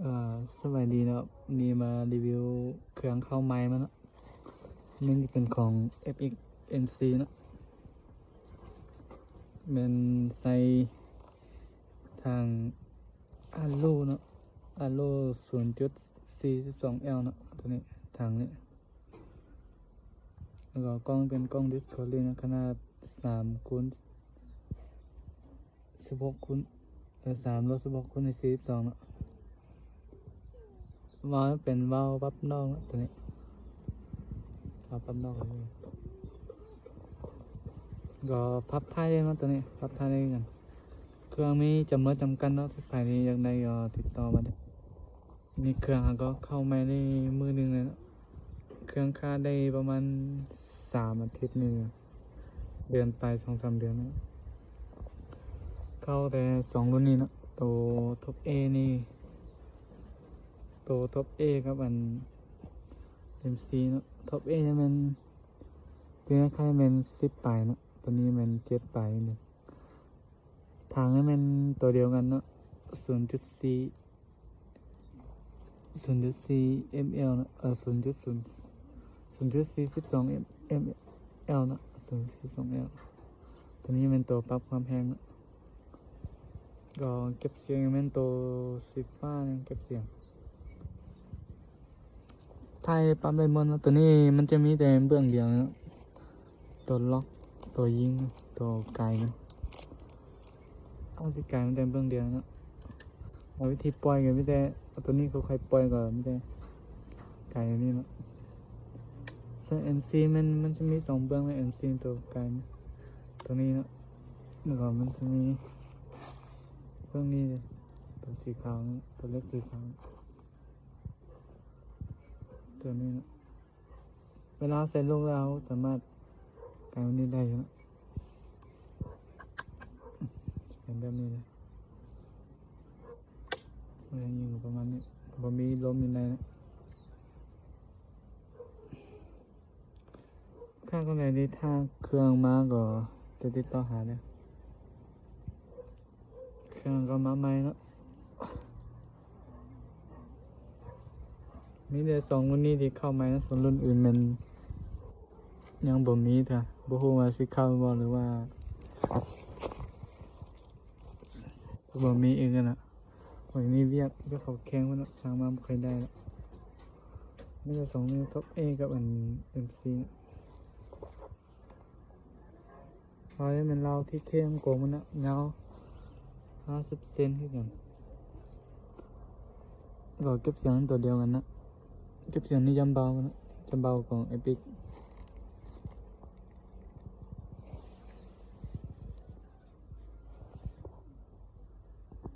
ເອີ ສະບາຍດີເນາະ, ນີ້ມາຣີວິວເຄື່ອງເຂົ້າໃໝ່ມາເນາະ. ນີ້ເປັນຂອງ ເອັຟເອັກເອັມຊີ ເນາະ, ແມ່ນໃສ່ຖັງ Arrow ເນາະ, Arrow ສູນຈຸດສີ່ສິບສອງແອລ ເນາະ ໂຕນີ້, ຖັງນີ້. ແລ້ວກໍກ້ອງເປັນກ້ອງ Discovery ເນາະ, ຂະໜາດສາມຄູນສິບຫົກຄູນ ເອີ ສາມລວມສິບຫົກຄູນໃນສີ່ສິບສອງເນາະ. ວາວເປັນວາວປັບນອກເນາະ ໂຕນີ້, ວາວປັບນອກ. ກໍພັບທ້າຍໄດ້ເນາະ ໂຕນີ້, ພັບທ້າຍໄດ້ຄືກັນ. ເຄື່ອງມີຈຳນວນຈຳກັດເນາະ, ໃຜທີ່ຢາກໄດ້ກໍຕິດຕໍ່ມາໄດ້. ນີ້ເຄື່ອງເຮົາກໍເຂົ້າໃໝ່ໄດ້ມື້ໜຶ່ງແລ້ວເນາະ, ເຄື່ອງຄາດໄດ້ປະມານສາມອາທິດນີ້, ເດືອນປາຍ ສອງສາມເດືອນເນາະ. ເຂົ້າແຕ່ສອງລຸ້ນນີ້ເນາະ, ໂຕ Top A ນີ້, ໂຕ Top A ກັບອັນ ເອັມຊີ ເນາະ. Top A ນີ້ແມ່ນ ຕົວນີ້ຄ້າຍແມ່ນສິບປາຍເນາະ, ຕົວນີ້ແມ່ນເຈັດປາຍໜຶ່ງ. ຖັງນີ້ແມ່ນຕົວດຽວກັນເນາະ, ສູນຈຸດສີ່ ສູນຈຸດສີ່ ເອັມແອລ ເນາະ, ເອີ ສູນຈຸດສູນ ສູນຈຸດສີ່ສິບສອງ ເອັມແອລ ເນາະ, ສູນຈຸດສີ່ສິບສອງ ເອັມແອລ. ຕົວນີ້ແມ່ນຕົວປັບຄວາມແຮງເນາະ. ກໍເກັບສຽງແມ່ນໂຕສີຟ້າຍັງເກັບສຽງ. ໄທປັບໄດ້ໝົດເນາະ, ຕົວນີ້ມັນຈະມີແຕ່ເບື້ອງດຽວເນາະ, ຕົວລັອກ, ຕົວຍິງ, ຕົວກາຍມັນ. ເຮົາຊິກາຍມັນແຕ່ເບື້ອງດຽວເນາະ. ເອົາວິທີປ່ອຍກໍມີແຕ່ ເອົາຕົວນີ້ຄ່ອຍໆປ່ອຍ ກໍມີແຕ່ກາຍແບບນີ້ເນາະ. ສ່ວນ ເອັມຊີ ມັນ ມັນຈະມີສອງເບື້ອງເນາະ, ເອັມຊີ ຕົວກາຍ ຕົວນີ້ເນາະ, ແລ້ວກໍມັນຈະມີເບື້ອງນີ້ເດ້, ຕົວສີຂາວເນາະ, ຕົວເລັກສີຂາວ. ຕົວນີ້ເນາະ, ເວລາໃສ່ລູກແລ້ວ ເຮົາສາມາດກາຍແບບນີ້ໄດ້ຢູ່ເນາະ, ເປັນແບບນີ້ເລີຍ. ມັນຈະຍິງປະມານນີ້, ບໍ່ມີລົມຢູ່ໃນເນາະ. ຖ້າຄົນໃດທີ່ຖ້າເຄື່ອງມາກໍຈະຕິດຕໍ່ຫາເດີ້. ເຄື່ອງກໍມາໃໝ່ເນາະ, ມີແຕ່ສອງລຸ້ນນີ້ທີ່ເຂົ້າໃໝ່ເນາະ, ສ່ວນລຸ້ນອື່ນແມ່ນຍັງບໍ່ມີເທື່ອ, ບໍ່ຮູ້ວ່າຊິເຂົ້າບໍ່ ຫຼືວ່າບໍ່ມີອີກຫັ້ນນະ. ຂ້ອຍມີວຽກ ວຽກເຂົ້າແຂ່ງພຸ້ນເນາະ, ຊ່າງມາບໍ່ຄ່ອຍໄດ້ລະ. ມີແຕ່ສອງນີ້ Top A ກັບອັນ ເອັມຊີ ເນາະ. ລາວນີ້ແມ່ນລາວທີ່ເທ່ງໂກງມັນນະ, ຍາວຫ້າສິບເຊັນຄືກັນ. ກໍເກັບສຽງຕົວດຽວກັນນະ, ເກັບສຽງນີ້ຈຳເບົານະ, ຈຳເບົາຂອງ Epic.